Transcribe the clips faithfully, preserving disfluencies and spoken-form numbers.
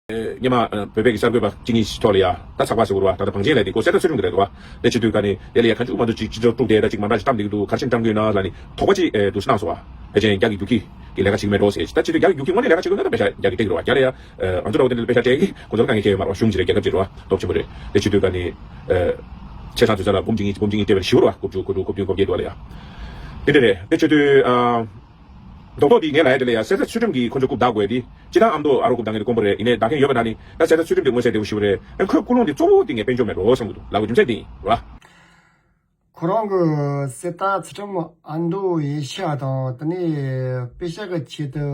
སྔོན་མ་བོད་པའི་གི་གསར་འགོད་པ་གཅིག་གཉིས་ཐོག་ལ་ཡ་ད་ཚགས་པར་ཟེར་དགོས་རེད་བ། ད་ལྟ་བང་ཆེན་ལས་དེ་ཁོ་གསེར་རྟ་ཚུལ་ཁྲིམས་གི་རེད་བ། དེ་བྱེད་དུས་ཀ་ནི་དེ་ལ་ཡ་གང་བྱུང་མ་འདུག་ཅིག་སྤྱི་ཚོགས་དཀྲུག་བསྡད་ད་ཅིག་མ་འདྲ་ཞིག་བཏང་བསྡད་ཀྱི་འདུག་ག་རེ་བྱས་ནས་བཏང་གི་ཡོད་ན་ལབ་ནི་དོགས་པ་ཅིག་འདུག་སེ་གནང་སོང་བ། ཕལ་ཆེར་རྒྱ་གི་རྒྱུག་ཁྱི་གི་ལས་ཀ་བྱེད་ཀྱི་མེད་འགྲོ་ཟེར། ད་བྱེད་དུས་རྒྱ་གི་རྒྱུག་ཁྱི་དངོས་གནས་ལས་ཀ་བྱེད་དགོས་ན་ད་པེ་ཤ་རྒྱ་གི་སྤྲད་ཀྱི་རེད་བ། རྒྱ་ལ་ཡ་ཨ་ཚོ་འདྲ་བོ་དེ་འདྲ་པེ་ཤ་སྤྲད་ཀྱི་ཁོ་ཚོར་དཀའ་ངལ་འཁྱེར་ཡོད་མ་རེད་བ། གཞུང་གི་རེད་རྒྱལ་ཁབ་ཀྱི་རེད་བ། སྟོབས་ཆེན་པོ་རེད། དེ་བྱེད་དུས་ཀ་ནི་ཆེ་ཚང་དུས་ཚོད་ལ་འབུམ་གཅིག་གཉིས་འབུམ་གཅིག་གཉིས་སྤྲད་པ་ཞེ་པོ་རེད་བ། དགུ་བཅུ་དགུ་དྲུག་དགུ་བདུན་དགུ་བརྒྱད་དུ་བ་ལ་ཡ་དེ་འདྲ་རེད། དེ་བྱེད་དུས་ཨ། རྡོག་རྡོག་འདི་ངས་ལབ་ཡ་དེ་ལ་ཡ་གསེར་རྟ་ཚུལ་ཁྲིམས་ཀྱིས་ཁོ་ཚོ་རྐུབ་བདའ་དགོས་ཡ་དེ། སྤྱིར་བཏང་ཨ་མདོ་ཨ་རོ་རྐུབ་བདའ་མཁན་དེ་དཀོན་པོ་རེད། ཡིན་ནའི་བདའ་མཁན་ཡོད་པ་ད་ནི་ད་གསེར་རྟ་ཚུལ་ཁྲིམས་དེ་མངོན་གསལ་དོད་པོ་ཞེ་པོ་རེད། ཨ་ཁོའི་ཀུན་སློང་དེ་གཙོ་བོ་དེ་ངས་དཔལ་འབྱོར་མེད་འགྲོ་བསམ་གྱི་འདུག་ལབ་དགོས་རྒྱུ་མཚན་དེ་ཡིན་ར། ཁོ་རང་གི་གསེར་རྟ་ཚུལ་ཁྲིམས་ཨ་མདོ་ཨེ་ཤ་ཡ་དང་དེ་ནས་པེ་ཤ་གི་ཆེད་དུ་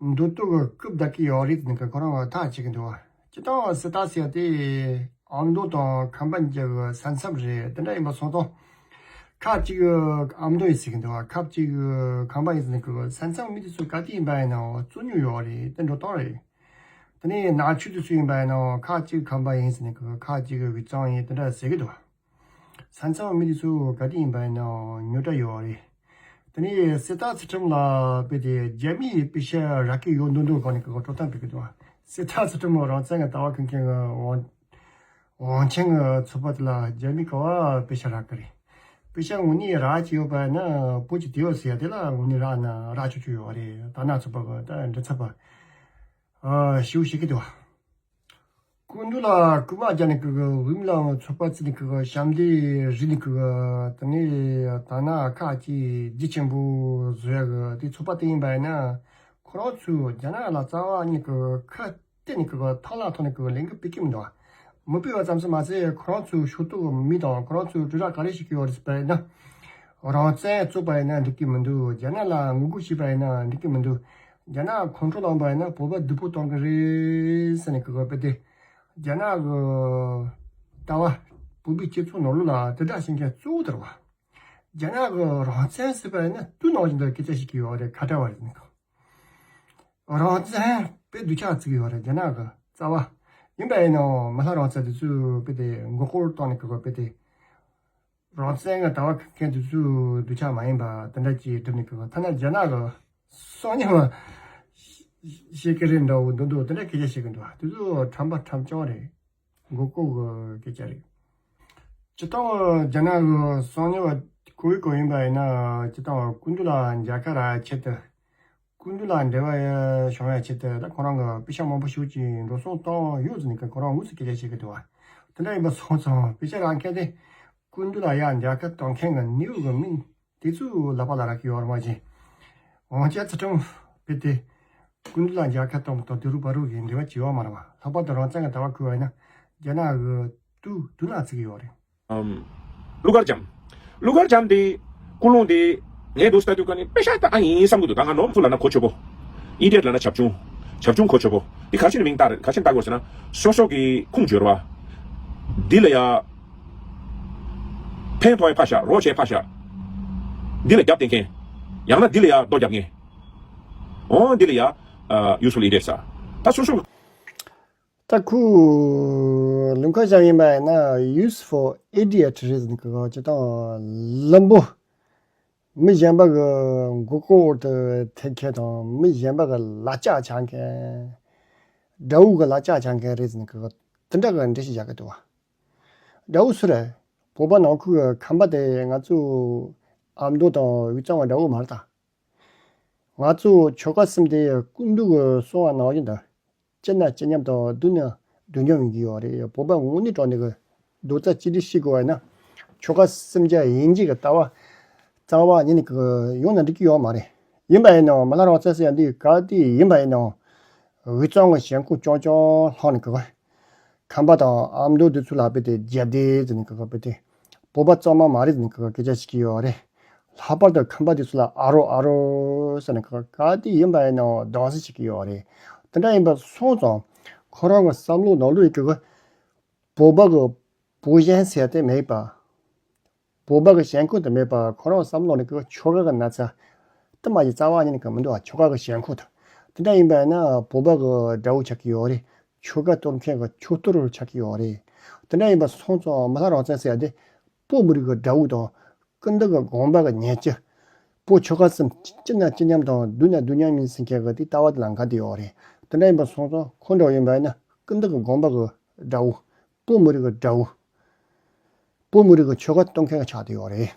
མདོ་སྟོད་ཀྱི་རྐུབ་བདའ་གི་ཡོད་རེད་ཟེར་ནས་ཁོ་རང་ཐག་བཅད་ཀྱི་འདུག་བ། སྤྱིར་བཏང་གསེར་རྟ་ཟེར་ཡ་དེ་ཨ་མདོ་དང་ཁམས་པ་གཉིས་ཀྱི་ས་མཚམས་རེད། དེ་འདྲ་ཡིན་པ་སོང་ཙང་ཁ་ཅིག་ཨ་མདོ་ཡིན་ཟེར་གྱི་འདུག་བ། ཁ་ཅིག་ཁམས་པ་ཡིན་ཟེར་ནས་ཁོ་ས་མཚམས་མི་དེ་ཚོ་ག་དུས་ཡིན་པ་ཡིན་ནའང་རྩོད་རྙོག་ཡོད་རེད། དེ་འགྲོ་སྟངས་རེད། དེ་ནས་ནག་ཆུ་དེ་ཚོ་ཡིན་པ་ཡིན་ནའང་ཁ་ཅིག་ཁམས་པ་ཡིན་ཟེར་ནས་ཁོ་ཁ་ཅིག་དབུས་གཙང་ཡིན་དེ་འདྲ་ཟེར་གྱི་འདུག་བ། ས་མཚམས་མི་དེ་ཚོ་ག་དུས་ཡིན་པ་ཡིན་ནའང་རྙོག་དྲ་ཡོད་རེད། དེ་ནས་གསེར་རྟ་ཚུལ་ཁྲིམས་ལ་དཔེ་དེ་རྒྱ་མིའི་པེ་ཤ་རག་གི་ཡོད་མདོག་མདོག་གང་ནས་གི་སྤྲོ་སྟངས་སྤེལ་གི་འདུག་བ། གསེར་རྟ་ཚུལ་ཁྲིམས་རང་བཙན་གྱི་ལྟ་བ་ཁེངས་མཁན་གྱི་དབང་ཆེན་གྱི་ཚོགས་པ་དེ་ལ་རྒྱ་མི་ག་བ་པེ་ཤ་རག་གི་རེད། པེ་ཤ་དངོས་གནས་རག་གི་ཡོད་པ་ཡིན་ན་བོད་ཀྱི་དེ་ཡོད་ཟེར་ཡ་དེ་ལ་དངོས་གནས་རག་ན་རག་ཆོག་ཆོག་ཡོད་རེད། ད་ན་ཚོགས་པ་གི་ད་མགྲིན་ཚབ་པ་ཞུ་ཞིག་གི་འདུག་བ། སྐུ་མདུན་ལ་སྐུལ་མ་རྒྱག་ནས་ཀི་གི་འོས་མི་ལ་ཚོགས་པ་བརྩིས་ནས་ཀི་གི་ཞབས་འདེགས་རིལ་ནས་ཀི་གི་དེ་ནས་ད་ན་ཁ་ཅིག་རྒྱུ་ཆེན་པོ་བཟོ་ཡ་གི་དེ་ཚོགས་པ་དེ་ཡིན་པ་ཡིན་ན་ཁོ་རང་ཚོས་རྒྱ་ནག་ལ་རྩ་བ་ཉིད་ཀི་ཁ་གཏད་ནས་ཀི་གི་ཐང་ལ་ཐོག་ནས་ཀི་གི་ལས་འགུལ་སྤེལ་གི་མི་འདུག་མི་སྤེལ་བ་ཙམ་ཟིག་མ་ཟད་ཁོ་རང་ཚོའི་ཤོག་ཐོག་གི་མི་དང་ཁོ་རང་ཚོའི་དྲིལ་བསྒྲགས་ག་རེ་བྱེད་ཀྱི་ཡོད་རེད་ཟེར་བ་ཡིན་ན། རང་བཙན་རྩོད་པ་ཡིན་ན་འགྲིག་གི་མི་འདུག་རྒྱ་ནག་ལ་ངོ་རྒོལ་བྱས་པ་ཡིན་ན་འགྲིག་གི་མི་འདུག་རྒྱ་ནག་ཁོང་ཁྲོ་ལངས་པ་ཡིན་ན་བོད་པ་སྡུག་པོ་གཏོང་གི་རེད་ཟེར་ནས་གི་དཔེ་དེ། རྒྱ་ནག་གི་ལྟ་བ་བོད་པའི་སྤྱི་ཚོགས་ནང་ལོགས་ལ་དྲིལ་བསྒྲགས་བྱེད་མཁན་གཙོ་བོ་དེ་རེད་བ། རྒྱ་ནག་གི་རང་བཙན་ཟེར་བ་ཡིན་ན་དུས་ནང་བཞིན་དུ་སྐད་ཆ་བཤད་ཀྱི་ཡོད་རེད། ཁ་བྲལ་བ་རེད་ཟེར་ནས་གི། རང་བཙན་དཔེ་སྡུག་ཆགས་བརྩི་གི་ཡོད་རེད། རྒྱ་ནག་གི་རྩ་བ་ཡིན་པ་ཡིན་ནའང་མི་ལྷ་རང་བཙན་དེ་ཚོས་དཔེ་དེ་མགོ་སྐོར་བཏང་ནས་གི་དཔེ་དེ། རང་བཙན་གྱི་ལྟ་བ་མཁན་དེ་ཚོའི་སྡུག་ཆགས་མ་ཡིན་པ་དེ་འདྲ་ཅིག་སྒྲུབ་ནས་གི་ཐ་ན་རྒྱ་ནག་གི་གསང་ཉུལ་བ་ཤེས་ཀྱི་རེད་འདྲ་བོ་འདུག་འདུག་དེ་འདྲ་སྐད་ཆ་བཤད་ཀྱི་འདུག་དེ་ཚོ་ཁྲམ་པ་ཁྲམ་ཅང་རེད། མགོ་སྐོར་གི་སྐད་ཆ་རེད། སྤྱིར་བཏང་རྒྱ་ནག་གི་གསང་ཉུལ་བ་གོ་ཡི་གོ་ཡིན་པ་ཡིན་ན་སྤྱིར་བཏང་སྐུ་མདུན་ལ་མཇལ་ཁ་རག་ཆེད་དུ། སྐུ་མདུན་ལ་འབྲེལ་བ་བྱུང་བའི་ཆེད་དུ་ད་ཁོ་རང་གི་པེ་ཤ་མང་པོ་ཞིག་ཅིག་འགྲོ་སོང་བཏང་ཡོད་ཟེར་ནས་ཁོ་རང་དངོས་སུ་སྐད་ཆ་བཤད་ཀྱི་འདུག་བ། དེ་འདྲ་ཡིན་པ་སོང་ཙང་པེ་ཤ་རག་མཁན་དེ་སྐུ་མདུན་ལ་ཡར་མཇལ་ཁ་གཏོང་མཁན་གྱི་ནེའུ་ཡོག་གི་མི་དེ་ཚོའི་ལག་པ་ལ་རག་གི་ཡོད་རེད་མ་གཞི། འོན་ཀྱང་ཚུལ་ཁྲིམས་དཔེ་དེ་སྐུ་མདུན་ལ་མཇལ་ཁ་གཏོང་བ་དང་དུས་རབས་བར་དུ་གི་འབྲེལ་བ་ཅི་ཡོད་མ་རེད་བ། ལྷག་པར་དུ་རང་བཙན་གྱི་ལྟ་བ་བཀོད་པ་ཡིན་ན་རྒྱ་ནག་གི་དུས་དུས་ན་བརྩི་གི་ཡོད་རེད། ཨམ། ཀླུ་མཁར་བྱམས། ཀླུ་མཁར་བྱམས་དེ་ཀུན་སློང་དེ་ངས་འདུག་ལྟ་དུས་ཀ་ནས་དཔེ་ཤ་སྟག་ཨ་ཡིན་བསམ་གི་འདུག་ད་ང་ནོར་ཚུལ་ལབ་ན་གོ་ཆོད་པོ། ཨི་ཌི་ཡཊ་ལབ་ན་བྱབ་ཆུང་། བྱབ་ཆུང་གོ་ཆོད་པོ། དེ་ག་རེ་བྱས་ནས་མིང་བཏགས་རེད། ག་རེ་བྱས་ནས་བཏགས་དགོས་ཟེར་ན། སོ་སོ་གི་ཁུངས་འབྱོར་བ། འདི་ལ་ཡ། ཕན་ཐོགས་ཡ་ཕར་བཞག་རོགས་བྱས་ཕར་བཞག་འདི་ལ་རྒྱབ་བསྟན་མཁན། ཡང་ན་འདི་ལ་ཡ་རྡོ་རྒྱབ་མཁན། འོ་འདི་ལ་ཡ། ཨ། ཡུས་ཧྥུལ་ཨི་ཌི་ཡཊ་ཟེར། ད་སོ་སོ། ད་ཁོ་ཀླུ་མཁར་བྱམས་ཡིན་པ་ཡིན་ན་ཡུས་ཧྥུལ་ཨི་ཌི་ཡཊ་རེད་ཟེར་གི། སྤྱིར་བཏང་བླུན་པོ། མི་གཞན་པ་གི་མགོ་སྐོར་དུ་ཐེག་མཁན་དང་མི་གཞན་པ་གི་ལག་ལྕགས་འཆང་མཁན། དགྲ་བོ་གི་ལག་ལྕགས་འཆང་མཁན་རེད་ཟེར་གི། དེ་འདྲ་གི་འགྲེལ་བཤད་རྒྱག་གི་འདུག་བ། དགྲ་བོ་སུ་རེད། བོད་པ་ནང་ཁུལ་གི་ཁམས་པ་དེ་ང་ཚོ་ཨ་མདོ་དང་དབུས་གཙང་བ་དགྲ་བོ་མ་རེད་ད། ང་ཚོ་ཆོལ་ཁ་གསུམ་དེ་སྐུ་མདུན་གྱི་གསུང་བ་ནང་བཞིན་དུ་སྐྱིད་ན་སྐྱིད་མཉམ་དང་སྡུག་ན་སྡུག་མཉམ་ཡིན་གྱི་ཡོད་རེད། བོད་པ་དངོས་གནས་དྲང་གནས་ཀྱི་རྡོག་རྩ་གཅིག་སྒྲིལ་བྱེད་དགོས་པ་ཡིན་ན་ཆོལ་ཁ་གསུམ་ཆ་ཡིན་གཅིག་གི་ལྟ་བ་རྩ་བ་ཉིད་ནས་ཀྱི་ཡོང་ན་འགྲིག་གི་ཡོད་མ་རེད། ཡིན་པ་ཡིན་ནའང་མི་ལ་རང་བཙན་ཟེར་ཡ་འདི་ག་དུས་ཡིན་པ་ཡིན་ནའང་དབུས་གཙང་གི་ཞེན་ཁོག་རྐྱང་རྐྱང་ལྷག་ནས་ཀྱི། ཁམས་པ་དང་ཨ་མདོ་དེ་ཚོ་ལ་དཔེ་དེ་རྒྱབ་བསྡད་ཟེར་ནས་ཀྱི་དཔེ་དེ། བོད་པ་གཙང་མ་མ་རེད་ཟེར་ནས་ཀྱི་སྐད་ཆ་བཤད་ཀྱི་ཡོད་རེད། ལྷག་པར་དུ་ཁམས་པ་དེ་ཚོ་ལ་ཨ་རོ་ཨ་རོ་ཟེར་ནས་ཀྱི་ག་དུས་ཡིན་པ་ཡིན་ནའང་རྡོག་རྫིས་བྱེད་ཀྱི་ཡོད་རེད། དེ་འདྲ་ཡིན་པ་སོང་ཙང་ཁོ་རང་གི་བསམ་བློ་ནང་ལོགས་ཀྱི་བོད་པ་གི་བོད་གཞན་ཟེར་དེ་མེད་པ། བོད་པ་གི་ཞེན་ཁོག་དེ་མེད་པ་ཁོ་རང་བསམ་བློ་ནས་ཀྱི་ཆོལ་ཁ་གི་ན་ཚ་དེ་མ་གཞི་རྩ་བ་ཉིད་ནས་ཀྱི་མི་འདུག་བ། ཆོལ་ཁ་གི་ཞེན་ཁོག་དེ། དེ་འདྲ་ཡིན་པ་ཡིན་ན་བོད་པ་གི་དགྲ་བོ་ཆགས་ཀྱི་ཡོད་རེད། ཆོལ་ཁ་གཏོར་མཁན་གྱི་ཆོལ་གཏོར་ཆགས་ཀྱི་ཡོད་རེད། དེ་འདྲ་ཡིན་པ་སོང་ཙང་མི་ལ་རང་བཙན་ཟེར་ཡ་དེ་བོད་མི་རིགས་ཀྱི་དགྲ་བོ་དང་། སྐུ་མདུན་གྱི་དགོངས་པ་གི་ཉེས་ཅི། བོད་ཆོལ་ཁ་གསུམ་སྐྱིད་ན་སྐྱིད་མཉམ་དང་སྡུག་ན་སྡུག་མཉམ་ཡིན་ཟེར་མཁན་གྱི་དེ་ལྟ་བ་དེ་ལ་འགལ་བསྡད་ཡོད་རེད། དེ་འདྲ་ཡིན་པ་སོང་ཙང་ཁོ་འདྲ་ཡིན་པ་ཡིན་ན་སྐུ་མདུན་གྱི་དགོངས་པ་གི་དགྲ་བོ། བོད་མི་རིགས་ཀྱི་དགྲ་བོ། བོད་མི་རིགས་ཀྱི་ཆོལ་ཁ་གཏོར་མཁན་ཆགས་བསྡད་ཡོད་རེད།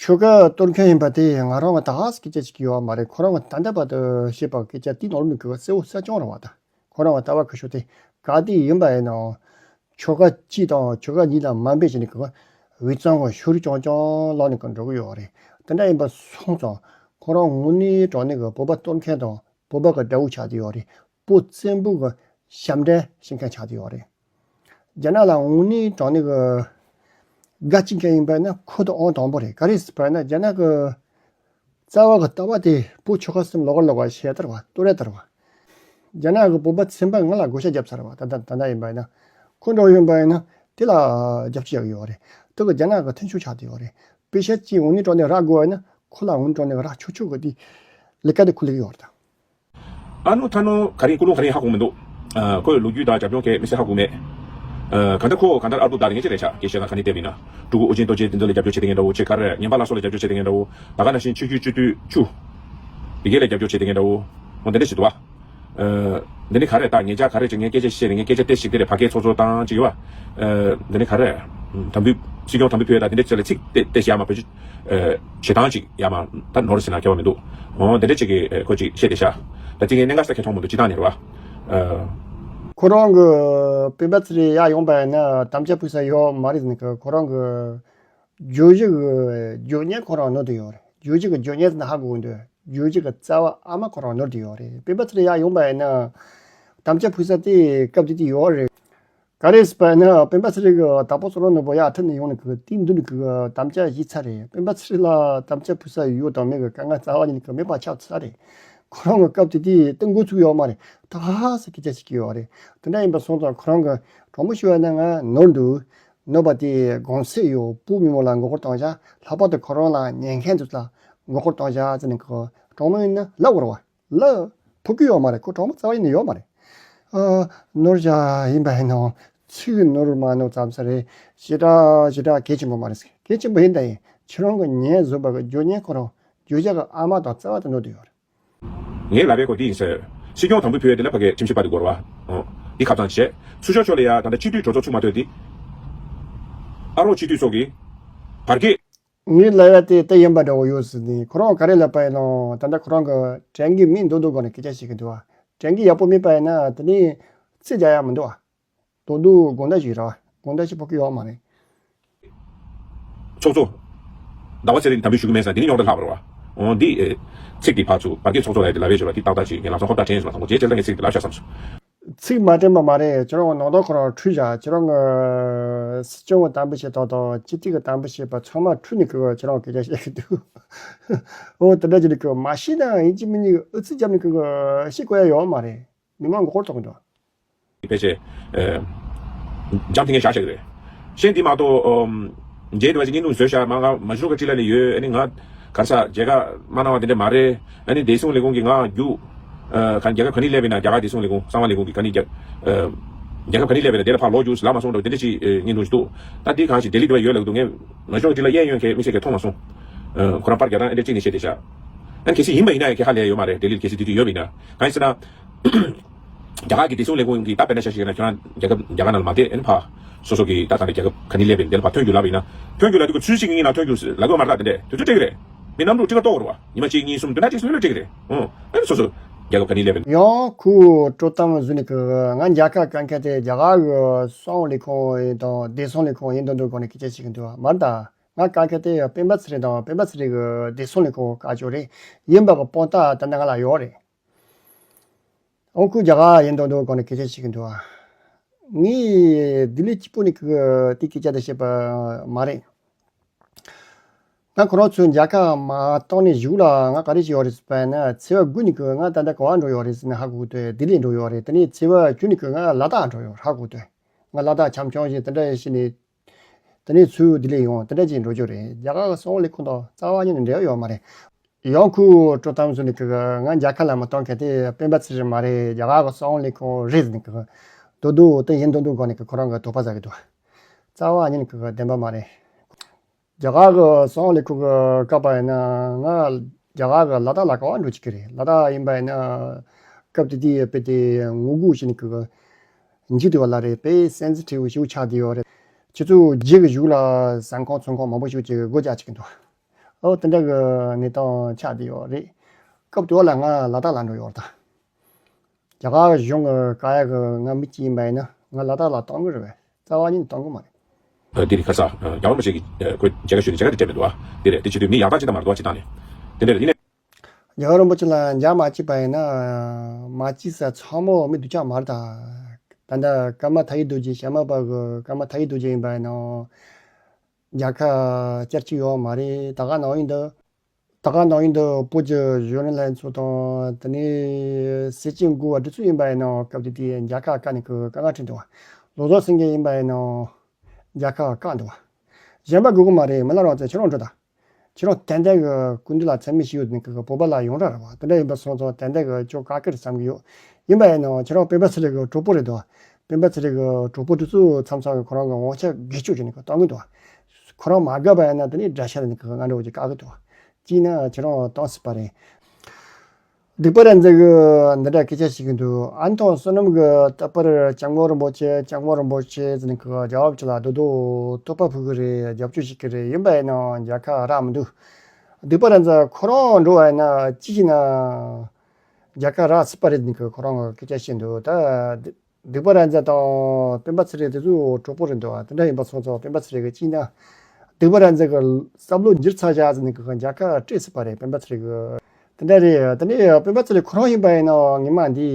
ཆོལ་ཁ་གཏོར་མཁན་ཡིན་པ་དེ་ང་རང་གི་ད་ག་སེ་སྐད་ཆ་ཞིག་ཡོད་མ་རེད། ཁོ་རང་གི་ད་ལྟ་བར་དུ་བཤད་པ་སྐད་ཆ་དེའི་ནང་ལོགས་ནས་གི་གསལ་བོ་གསལ་རྐྱང་རེད་བ། ད་ཁོ་རང་གི་ལྟ་བ་གི་ཤོག་དེ་ག་དེ་ཡིན་པ་ཡིན་ནའང་ཆོལ་ཁ་གཅིག་དང་ཆོལ་ཁ་གཉིས་ལ་མ་འབད་བྱས་ནས་གི་དབུས་གཙང་གི་ཤུགས་རྐྱང་རྐྱང་ལངས་ནས་གི་འགྲོ་གི་ཡོད་རེད། དེ་འདྲ་ཡིན་པ་སོང་ཙང་ཁོ་རང་དངོས་གནས་དྲང་གནས་གི་བོད་པ་གཏོར་མཁན་དང་བོད་པ་གི་དགྲ་བོ་ཆགས་བསྡད་ཡོད་རེད། བོད་བཙན་པོ་གི་ཞབས་འདྲེན་བྱེད་མཁན་ཆགས་བསྡད་ཡོད་རེད། རྒྱ་ནག་ལ་དངོས་གནས་དྲང་གནས་ཀྱི་དགའ་སྐྱིད་མཁན་ཡིན་པ་ན་ཁོ་དང་ཨང་དང་པོ་རེད། ག་རེ་ཟེར་བ་ན་རྒྱ་ནག་གི་རྩ་བ་གི་ལྟ་བ་དེ་བོད་ཆོལ་ཁ་གསུམ་ལོག་ལོག་བཤད་ལྟར་བ་གཏོར་ལྟར་བ། རྒྱ་ནག་གི་བོད་པ་ཚན་པ་ང་ལ་བགོ་བཤའ་བརྒྱབ་ཚར་བ། ད་ལྟ་ད་ལྟ་ཡིན་པ་ཡིན་ན་ཁོ་འདྲ་ཡིན་པ་ཡིན་ན་དེ་ལ་རྒྱབ་སྐྱོར་ཡག་ཡོད་རེད། དེ་གི་རྒྱ་ནག་གི་མཐུན་ཕྱོགས་ཆགས་བསྡད་ཡོད་རེད། པེ་ཤ་ཅིག་དངོས་གནས་དྲང་གནས་རག་དགོས་པ་ཡིན་ན་ཁོ་ལ་དངོས་གནས་དྲང་གནས་རག་ཆོག་ཆོག་གི་དེ་ལས་ཀ་དེ་ཁོ་ལས་ཀྱི་ཡོད་རེད་ད། ཨ་ནུ་ཐ་ནུ་ག་རེ་ཀུ་ལུ་ག་རེ་ཧ་གོ་མི་འདུག་ཨ། ཁོའི་ལོ་རྒྱུས་དང་རྒྱབ་ལྗོངས་གས་མི་སེ་ཧ་གོ་མེད། ཨ། ག་འདྲ་ཁོ་ག་འདྲ་ཨར་པོ་དར་ངེས་ཅི་རེད་ཤག་སྐད་ཆ་ལ་ག་ནས་བལྟས་པ་ཡིན་ན། སྤྲུལ་སྐུ་ཨོ་རྒྱན་རྡོ་རྗེ་དེ་ཚོ་ལ་རྒྱབ་སྐྱོར་བྱེད་དེ་ངན་འདྲ་བོ་ཆེ་ག་རེ་ཉན་པ་ལ་སོགས་ལ་རྒྱབ་སྐྱོར་བྱེད་དེ་ངན་འདྲ་བོ་ད་ག་ནང་བཞིན་ཆོས་བརྒྱུད་སྤྱི་འཐུས་བཅུ། དེ་གས་ལ་རྒྱབ་སྐྱོར་བྱེད་དེ་ངན་འདྲ་བོ། འོ་འདི་འདྲ་ཞིག་འདུག་བ། ཨ། འདི་ནི་ག་རེ་ད་ངེད་ཅག་ག་རེ་ཅིག་ངས་སྐད་ཆ་བཤད་རེད། ངས་སྐད་ཆ་ཏེ་ཞིག་དེ་རེད། ཕ་སྐད་ཚོགས་གཙོ་དང་ཅིག་ཡོད་བ། ཨ། འདི་ནི་ག་རེ། དམ་འབུལ་སྲིད་སྐྱོང་དམ་འབུལ་ཕུལ་ཡ་ད་འདི་འདྲ་ཅིག་ལ་ཚིག་ཏེ་ཏེ་ཞིག་ཡ་མ་བོད་ཅིག་ཨ། བྱེད་སྟངས་ཅིག་ཡ་མ་ད་ནོར་ཟིན་ན་ཁྱད་པར་མི་འདུག་འོ་འདི་འདྲ་ཅིག་གིས་ཨ། ཁོ་ཅིག་བཤད་དེ་ཤག་ད་ཅིག་ངས་གནད་འགག་ས་ཁྱེད་མཐོང་མི་འདུག་སྤྱི་བཏང་ནས་རེད་བ། ཨ། ཁོ་རང་གི་སྤེན་པ་ཚེ་རིང་ཡར་ཡོང་པ་ཡིན་ན་དམ་བཅའ་ཕུལ་ས་ཡོད་མ་རེད་ཟེར་ནས་ཁོ་རང་གི་བརྗོད་གཞི་གི་བརྗོད་བརྙན་ཁོ་རང་ནོར་དུ་ཡོད་རེད། བརྗོད་གཞི་གི་བརྗོད་བརྙན་ཟེར་ན་ཧ་གོ་གི་འདུག་བརྗོད་གཞི་གི་རྩ་བ་ཨ་མ་ཁོ་རང་ནོར་དུ་ཡོད་རེད། སྤེན་པ་ཚེ་རིང་ཡར་ཡོང་པ་ཡིན་ན་དམ་བཅའ་ཕུལ་ས་དེ་སྐབས་དེ་དུས་ཡོད་རེད། ག་རེ་ཟེར་བ་ཡིན་ན་སྤེན་པ་ཚེ་རིང་གི་དྭགས་པོ་བསོད་ནམས་ནོར་བུ་ཡར་ཐོན་ནས་ཡོང་ནས་གི་དེའི་མདུན་དུ་གི་དམ་བཅའ་བཞེས་ཚར་རེད། སྤེན་པ་ཚེ་རིང་ལ་དམ་བཅའ་ཕུལ་ས་ཡོད་དང་མེད་གི་དཀའ་ངལ་རྩ་བ་ཉིད་ནས་གི་མེད་པ་ཆགས་ཚར་རེད། ཁོ་རང་གི་སྐབས་དེ་དུས་ཏེ་འགོ་ཚུགས་ཡོད་མ་རེད། ད་ཧ་ཧ་ཟེར་སྐད་ཆ་ཞིག་གི་ཡོད་རེད། དེ་འདྲ་ཡིན་པ་སོང་ཙང་ཁོ་རང་གི་དྲང་མོ་ཞུ་བ་ཡིན་ན་ང་ནོར་འདུག་ནོར་བ་དེ་དགོངས་སེལ་ཡོད། བོད་མི་མང་ལ་མགོ་སྐོར་གཏོང་བྱ། ལྷག་པར་དུ་ཁོ་རང་ལ་ཉན་མཁན་ཚོ་ལ་མགོ་སྐོར་གཏོང་བྱ་ཟེར་ནས་ཁོ་དྲང་མོ་ཡིན་ན་ལབ་དགོས་རེད་བ། ལབ་ཕོད་ཀྱི་ཡོད་མ་རེད། ཁོ་དྲང་མོ་རྩ་བ་ཡིན་ནས་ཡོད་མ་རེད། ཨ། ནོར་བྱ་ཡིན་པ་ཡིན་ནའང་ཚིག་ནོར་མ་ནོར་ཙམ་ས་རེད། ཞེ་དྲག་ཞེ་དྲག་གལ་ཆེན་པོ་མ་རེད། གལ་ཆེན་པོ་ཡིན་ད་ཡིན། ཁྱེད་རང་གི་ཉན་བཟོས་པ་གི་བརྗོད་བརྙན་ཁོ་རང་བརྗོད་བྱ་གི་ཨ་མ་དང་རྩ་བ་དེ་ནོར་དུ་ཡོད་རེད། ངའི་ལབ་པའི་སྐོར་འདི་ཡིན་ཟེར། སྲིད་སྐྱོང་དམ་འབུལ་ཕུལ་ཡས་དེ་ལ་ཕ་གི་ཁྲིམས་ཞིབ་པ་དེ་དགོས་རེད་བ། འོ། འདི་ཁ་ཚང་བྱས། ཚུར་ཕྱོགས་ཕྱོགས་ལ་ཡ་ད་ལྟ་སྤྱི་འཐུས་གྲོས་ཚོགས་ཚུགས་མ་ཐུབ་དེ། ཨ་རོགས་སྤྱི་འཐུས་ཚོགས་ཀྱི། བར་བརྒལ། ངའི་ལབ་ཡ་དེ་ད་ཡིན་པ་འདྲ་བོ་ཡོད་ཟེར་ནས་ཁོ་རང་ག་རེ་ལབ་པ་ཡིན་ནའང་ད་ལྟ་ཁོ་རང་གི་དྲན་གྱི་མིན་མདོག་མདོག་སྒང་ནས་སྐད་ཆ་བཤད་ཀྱི་འདུག་བ། དྲན་གྱི་ཡག་པོ་མེད་པ་ཡིན་ན་དེ་ནས་རྩིས་རྒྱག་ཡ་མི་འདུག་བ། མདོག་མདོག་དགོང་དག་ཞིག་རེད་བ། དགོང་དག་ཞིག་ཕོག་གི་ཡོད་མ་རེད། ཚོགས་གཙོ། ཟླ་བ་ཚེ་རིང་དམ་འབུལ་ཞུ་གི་མེད་ཟེར་འདི་ནི་རྙོག་དྲ་ལྷག་པ་རེད་བ། འོ་འདི། ཚིག་འདི་ཕར་ཚུར་བར་བརྒལ་ཚོགས་གཙོ་ལ་ཡ་དེ་ལབ་པའི་བརྗོད་པ་འདི་ཏག་ཏག་ཅིག་ངས་ལམ་སང་ཧོབ་ཏ་དྲན་སོང་བ་དང་པོ་རྗེས་ཅེར་ལ་ངས་ཚིག་འདི་ལབ་ཤག་བསམ་སོང་། ཚིག་མ་དྲན་པ་མ་རེད། ཁྱེད་རང་གི་ནང་དོན་ཁོ་རང་འཁྲུལ་བཞག་ཁྱེད་རང་གི་སྲིད་སྐྱོང་གི་དམ་འབུལ་བྱེད་སྟངས་དང་སྤྱི་འཐུས་ཀྱི་དམ་འབུལ་བྱེད་པ་ཚང་མ་འཁྲུལ་ནས་ཁོ་ཁྱེད་རང་སྐད་ཆ་བཤད་ཀྱི་འདུག་འོ་དེ་འདྲ་བྱས་ནས་ཁོ་མ་ཤེས་ན་ཡིན་གཅིག་མིན་གཉིས་ཨུ་ཚུགས་བརྒྱབ་ནས་ཁོ་ཤེས་དགོས་ཡ་ཡོད་མ་རེད། མི་མང་མགོ་སྐོར་གཏོང་གི་འདུག་ཕལ་ཆེར། ཨ། འཇམ་ཐིང་ངེ་བཞག་བཞག་གི་རེད། གཞན་འདི་མ་གཏོགས། ཨམ། རྗེས་འདི་བ་ཅིག་བརྙན་ཐུང་བཟོས་བཞག་མ་ང་མ་ཞུ་ག་ཅི་ལ་ནི་ཡོད། ཨ་ནི་ང་ག་རེ་ཟ་མཇལ་ཁ་མ་གནང་བ་དེ་འདྲ་མ་རེད། ཨ་ནི་བདེ་སྲུང་ལས་ཁུངས་ཀྱིས་ང་རྒྱུག་ཨ། ག་རྒྱལ་ཁབ་ག་ནས་སླེབས་ཡིན་ན། རྒྱ་གར་བདེ་སྲུང་ལས་ཁུངས་གསང་བ་ལས་ཁུངས་ཀྱིས་ག་ནས་རྒྱ། ཨ། རྒྱལ་ཁབ་ག་ནས་སླེབས་ཡིན་ན་དེ་ལ་ཕར་ལོག་རྒྱུགས་ལབ་མ་སོང་འདྲ་བོ་དེ་འདྲ་ཅིག་ཨ། བརྙན་ཐུང་ཞིག་འདུག་ད་འདི་གང་ཞིག་ལྡི་ལི་འདི་བ་ཡོད་ལབ་འདུག་ངས་མ་ཞུ་ག་ཅི་ལ་གཡས་གཡོན་གའི་མི་སེར་གས་མཐོང་མ་སོང་། ཨ། ཁོ་རང་པར་རྒྱག་སྟངས་ཨ་ནི་གཅིག་ནས་བཤད་བསྡད་ཤག་ཨ་ནི་གལ་སྲིད་ཡིན་པ་ཡིན་ན་ཡང་ཁྱད་པར་ལས་ཡོད་མ་རེད། ལྡི་ལིར་གལ་སྲིད་དེ་དུས་ཡོད་པ་ཡིན་ན། གང་ཡིན་ཟེར་ན། རྒྱ་གར་གྱི་བདེ་སྲུང་ལས་ཁུངས་ཀྱིས་ད་དཔེར་ན་ཆ་བཞག་ན་ཁྱོད་རང་རྒྱལ་ཁབ་རྒྱ་གར་ནང་ལ་མ་བསྡད། ཨ་ནི་ཕར་སོ་སོ་གི་ད་ད་ལྟ་རྒྱལ་ཁབ་ག་ནས་སླེབས་པ་ཡིན་དེ་ལ་ཕར་ཐོན་རྒྱུ་ལབ་པ་ཡིན་ན། ཐོན་རྒྱུ་ལབ་དུས་ཚོད་གཅིག་གཉིས་ནང་ཐོན་རྒྱུ་ལབ་དགོས་མ་རེད། ད་དེ་འདྲས་དུས་ཚོད་སྤྲད་ཀྱི་རེད། མི་གནམ་གྲུ་ཁྲི་ཁ་གཏོར་རེད་བ། ཉི་མ་གཅིག་གཉིས་གསུམ་བདུན་ཕྲག་གཅིག་གསུམ་ལ་སྤྲད་ཀྱི་རེད། ཨོ། ཨ་ནི་སོ་སོ་རྒྱལ་ཁབ་ག་ནས་སླེབས་པ་ཡིན། ཡང་ཁོས་དཀྲོག་གཏམ་བཟོས་ནས་ཁོས་ང་མཇལ་ཁ་བསྐང་མཁན་དེ་རྒྱ་གར་གི་གསང་བ་ལས་ཁུངས་དང་བདེ་སྲུང་ལས་ཁུངས་ཡིན་མདོག་མདོག་སྒང་ནས་སྐད་ཆ་བཤད་ཀྱི་འདུག་བ། མ་རེད་ད། ང་བསྐང་མཁན་དེ་སྤེན་པ་ཚེ་རིང་དང་སྤེན་པ་ཚེ་རིང་གི་བདེ་སྲུང་ལས་ཁུངས་བསྐང་ཆོག་རེད། ཡིན་པ་གི་དཔང་རྟགས་ད་ལྟ་ང་ལ་ཡོད་རེད། ཨོ་ཁོས་རྒྱ་གར་ཡིན་མདོག་མདོག་སྒང་ནས་སྐད་ཆ་བཤད་ཀྱི་འདུག་བ། ངས་ལྡི་ལི་གཅིག་པོ་ནས་ཁོ་གི་དེ་སྐད་ཆ་དེ་བཤད་པ་མ་རེད། ང་ཁོ་རང་ཚོའི་མཇལ་ཁ་མ་བཏང་ནས་གཞུག་ལ་ང་ག་རེ་བྱས་ཡོད་རེད་ཟེར་བ་ན། ཚེས་པ་དགུ་ཉིན་གི་ང་ད་ལྟ་ག་བ་འགྲོ་ཡོད་རེད་ཟེར་ནས་ཧ་གོ་གི་འདུག་ལྡི་ལི་འགྲོ་ཡོད་རེད། དེ་ནས་ཚེས་པ་བཅུ་ཉིན་གི་ང་ལ་དྭགས་འགྲོ་ཡོད་ཧ་གོ་གི་འདུག་ང་ལ་དྭགས་འཆམ་འཆམ་བྱས་དེ་འདྲ་བྱས་ནས། དེ་ནས་ཚུར་ལྡི་ལི་ཡོང་དེ་འདྲ་བྱས་འགྲོ་རྒྱུ་རེད། རྒྱ་གར་གི་གསང་བ་ལས་ཁུངས་དང་རྩ་བ་ཉིད་ནས་འབྲེལ་བ་ཡོད་མ་རེད། ཡང་ཁོས་དཀྲོག་གཏམ་བཟོས་ནས་ཁོས་ང་མཇལ་ཁ་ལ་མ་བཏང་མཁན་དེ་སྤེན་པ་ཚེ་རིང་མ་རེད། རྒྱ་གར་གི་གསང་བ་ལས་ཁུངས་རེད་ཟེར་ནས་ཁོས་མདོག་མདོག་དེ་ཡིན་མདོག་མདོག་སྒང་ནས་ཁོས་ཁོ་རང་གི་དོགས་པ་ཟ་གི་འདུག་རྩ་བ་ཉིད་ནས་ཁོས་བདེན་པ་མ་རེད། རྒྱ་གར་གི་གསང་བ་ལས་ཁུངས་ཀྱིས་བཀག་པ་ཡིན་ན་ང་རྒྱ་གར་གི་ལ་དྭགས་ལ་ག་བ་འགྲོ་བཅུག་གི་རེད། ལ་དྭགས་ཡིན་པ་ཡིན་ན་ སྐབས་དེ་དུས་དཔེ་དེ་ངོ་རྒོལ་བྱས་ནས་ཀྱི་འཇིག་བསྡད་པ་ལ་རེད། དཔེ་སེམས་ཚེགས་ཆེ་བོ་ཞིག་ཆགས་བསྡད་ཡོད་རེད། ཁྱེད་ཚོ་རྗེས་ཀྱི་གཞུག་ལ་ཟ་ཁང་ཚོང་ཁང་མང་པོ་ཞིག་གི་སྒོ་རྒྱག་བྱེད་ཀྱི་འདུག་ཨོ་དེ་འདྲ་གི་གནས་སྟངས་ཆགས་བསྡད་ཡོད་རེད། སྐབས་དེ་བ་ལ་ང་ལ་དྭགས་ལ་འགྲོ་ཡོད་རེད་ད། རྒྱ་གར་གཞུང་གི་བཀག་ཡ་གི་ང་མི་གཅིག་ཡིན་པ་ཡིན་ན་ང་ལ་དྭགས་ལ་གཏོང་གི་རེད་པས། རྩ་བ་ཉིད་ནས་གཏོང་གི་མ་རེད། ཨ། འདི་རེད་ཁ་ས། ཨ། རྒྱལ་བ་རིན་པོ་ཆེ་གིས། ཨ། ཁོས་མཇལ་ཁ་ཞུས་ནས་མཇལ་ཁ་དེ་སྤྲད་མི་འདུག་ཨ། འདི་རེད། དེ་བྱེད་དུས་མི་ཡག་ཐག་ཅིག་ད་མ་རེད་འདུག་ཨ། སྤྱི་བཏང་ནས། དེ་འདྲ་རེད། ཡིན་ནའི། རྒྱལ་བ་རིན་པོ་ཆེ་ལ་མཇལ་མ་བཅུག་པ་ཡིན་ན། མ་བཅུག་ས་ཚང་མ་མི་སྡུག་ཅག་མ་རེད་ད། ད་ལྟ་ཀརྨ་ཐར་ཡེ་རྡོ་རྗེ། བྱམས་པ་གི་ཀརྨ་ཐར་ཡེ་རྡོ་རྗེ་ཡིན་པ་ཡིན་ན། མཇལ་ཁ་བཅར་གྱི་ཡོད་མ་རེད། ད་ག་ནང་བཞིན་དུ། ད་ག་ནང་བཞིན་དུ་བོད་ཀྱི་གཞོན་ནུ་ལྷན་ཚོགས་དང་། དེ་ནས་སྲིད་སྐྱོང་དགུ་པ་དེ་ཚོ་ཡིན་པ་ཡིན་ན། སྐབས་དེ་དུས་མཇལ་ཁ་བཀག་ནས་ཀྱི་དཀའ་ངལ་འཕྲད་འདུག་བ། བློ་བཟང་སེང་གེ་ཡིན་པ་ཡིན་ན་མཇལ་ཁ་བཀག་འདུག་བ། གཞན་པ་དགོས་ཀྱི་མ་རེད། མི་ལ་རང་བཙན་ཁྱེད་རང་འགྲོ་ད། ཁྱེད་རང་ཏན་ཏན་གྱི་སྐུ་མདུན་ལ་མཚན་སྨད་ཞུས་ཡོད་ནས་ཀྱི་བོད་པ་ལ་ཡོང་ར་ར་བ། དེ་འདྲ་ཡིན་པ་སོང་ཙང་ཏན་ཏན་གྱི་ཁྱོད་བཀག་གི་རེད་བསམ་གྱི་ཡོད། ཡིན་པ་ཡིན་ན་ཁྱེད་རང་སྤེན་པ་ཚེ་རིང་གི་གྲོགས་པོ་རེད་འདུག་བ། སྤེན་པ་ཚེ་རིང་གི་གྲོགས་པོ་དེ་ཚོ་མཚམས་མཚམས་ཀྱི་ཁོ་རང་གི་དབང་ཆ་སྒེར་གཅོད་བྱས་ནས་ཀྱི་གཏོང་གི་འདུག་བ། ཁོ་རང་མ་དགའ་བ་ཡིན་ན་དེ་ནས་དགྲ་ཤ་ལ་ནས་ཀྱི་ང་འགྲོ་གི་བཀག་གི་འདུག་བ། ཅིས་ན་ཁྱེད་རང་གཏོང་སྲིད་པ་རེད། སྡིག་པ་ར་མཛད་གིས་འདི་འདྲ་སྐད་ཆ་བཤད་ཀྱི་འདུག་ཨ་ནི་ཐོག་བསོད་ནམས་ཀྱིས་རྟག་པར་སྐྱབས་མགོན་རིན་པོ་ཆེ། སྐྱབས་མགོན་རིན་པོ་ཆེ་ཟེར་ནས་ཀྱི་རྒྱལ་བ་ཆེ་ལ་རྡོག་རྡོག་བསྟོད་པ་ཕུལ་གི་རེད། རྒྱབ་སྐྱོར་བྱེད་ཀྱི་རེད། ཡིན་པ་ཡིན་ན་མཇལ་ཁ་རག་མི་འདུག་སྡིག་པ་ར་མཛད་ཁོ་རང་འགྲོ་བ་ཡིན་ན་ཅི་བྱས་ན་མཇལ་ཁ་རག་སྲིད་པ་རེད་ཟེར་ནས་ཀྱི་ཁོ་རང་གིས་སྐད་ཆ་བཤད་འདུག་ད་སྡིག་པ་ར་མཛད་དང་སྤེན་པ་ཚེ་རིང་དེ་ཚོ་གྲོགས་པོ་རེད་འདུག་ད་འདྲ་ཡིན་པ་སོང་ཙང་སྤེན་པ་ཚེ་རིང་གིས་ཅིས་ན་སྡིག་པ་ར་མཛད་ཀྱི་བསམ་བློ་འགྱུར་ཚར་བཞག་ཟེར་ནས་ཀྱི་མཇལ་ཁ་སྤྲད་སྲིད་པ་རེད། སྤེན་པ་ཚེ་རིང་གིས། དེ་འདྲ་རེད། དེ་ནས་སྤེན་པ་ཚེ་རིང་ཁོ་རང་ཡིན་པ་ཡིན་ན་ངོ་མ་འདི་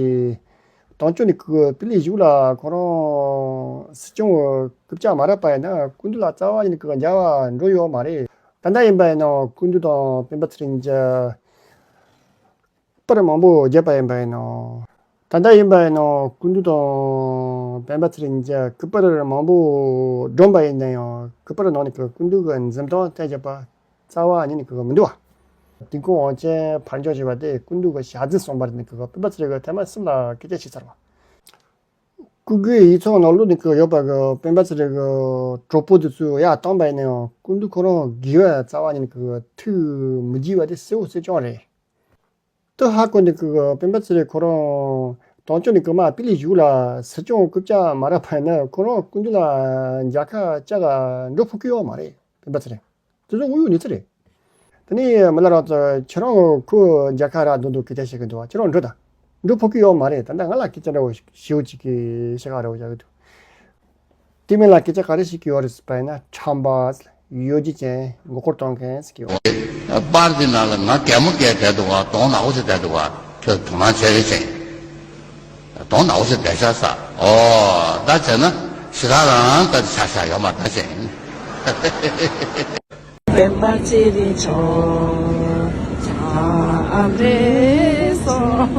དོན་གཅོད་ནས་ཀྱི་པི་ལི་གཞུག་ལ་ཁོ་རང་སྲིད་སྐྱོང་རྐུབ་བཀྱག་མ་རག་པ་ཡིན་ན་སྐུ་མདུན་ལ་རྩ་བ་ཉིད་ནས་ཀྱི་མཇལ་བ་འགྲོ་ཡོད་མ་རེད། ད་ལྟ་ཡིན་པ་ཡིན་ན་སྐུ་མདུན་དང་སྤེན་པ་ཚེ་རིང་གཉིས་ཀྱི་པར་མང་པོ་བརྒྱབ་པ་ཡིན་པ་ཡིན་ནོ། ད་ལྟ་ཡིན་པ་ཡིན་ནོ། སྐུ་མདུན་དང་སྤེན་པ་ཚེ་རིང་གཉིས་ཀྱི་སྐུ་པར་མང་པོ་བསྒྲོན་པ་ཡིན་ན་ཡང་སྐུ་པར་ནང་ནས་ཀྱི་སྐུ་མདུན་གྱི་འཛུམ་མདངས་བསྟན་བཞག་པ་རྩ་བ་ཉིད་ནས་ཀྱི་མི་འདུག་བ། དུས་འཁོར་དབང་ཆེན་ཕར་འགྱངས་བྱས་པ་དེ་སྐུ་མདུན་གྱི་ཞལ་རྫུན་གསུངས་པ་ནས་ཀྱི་སྤེན་པ་ཚེ་རིང་གིས་ཐེངས་མ་གསུམ་ལ་སྐད་ཆ་བཤད་ཚར་བ། སྐུ་སྒེར་ཡིག་ཚང་ནང་ལོགས་ནས་ཀྱི་ཡོད་པ་གི་སྤེན་པ་ཚེ་རིང་གི་གྲོགས་པོ་དེ་ཚོས་ཡར་བཏང་པ་ཡིན་ན་ཡང་སྐུ་མདུན་ཁོ་རང་དགེ་བ་རྩ་བ་ཉིད་ནས་ཀྱི་ཐུགས་མི་དགྱེས་པ་དེ་གསལ་བོ་གསལ་རྐྱང་རེད། དེ་ཧ་གོ་ནས་ཀྱི་སྤེན་པ་ཚེ་རིང་ཁོ་རང་དོན་གཅོད་ནས་ཀྱི་མར་པི་ལི་གཞུག་ལ་སྲིད་སྐྱོང་རྐུབ་བཀྱག་མ་རག་པ་ཡིན་ན་ཁོ་རང་སྐུ་མདུན་ལ་མཇལ་ཁ་བཅར་ག་འགྲོ་ཕོད་ཀྱི་ཡོད་མ་རེད། སྤེན་པ་ཚེ་རིང་། དེ་ཚོ་དངོས་ཡོད་གནས་ཚུལ་རེད། དེ་ནས་མི་ལ་རང་ཚོ་ཁྱེད་རང་ཁོ་མཇལ་ཁ་རག་འདུག་འདུག་སྐད་ཆ་བཤད་གི་འདུག་བ། ཁྱེད་རང་འགྲོ་དང་། འགྲོ་ཕོད་ཀྱི་ཡོད་མ་རེད། ད་ལྟ་ང་ལ་སྐད་ཆ་འདྲ་བོ་ཞིག་ཞེ་པོ་ཅིག་གི་བཤད་ག་འདྲ་བོ་བྱ་གི་འདུག་དེ་མིན་ལ་སྐད་ཆ་ག་རེ་བཤད་ཀྱི་ཡོད་རེད་ཟེར་བ་ཡིན་ན་ཁྲམ་པ། གཡོ་སྒྱུ་ཅན། མགོ་སྐོར་གཏོང་མཁན་ཟེར་གྱི་ཡོད། པར་འདི་ནང་ལ་ང་གད་མོ་བགད་བསྡད་འདུག་བ། གདོང་ནག་པོ་ཞིག་བསྡད་འདུག་བ། ཁྱོད་དོ་སྣང་བྱེད་རེ་བྱེད། གདོང་ནག་པོ་ཞིག་བསྡད་ཤག་ས། ཨོ། ད་བྱས་ན་ཞེ་དྲག་རང་ལྟ་ཆགས་ཤག་ཡོད་མ་རེད་ད་བྱས། སྤེན་པ་ཚེ་རིང་མཆོག་ལྕགས་རི་སོང་།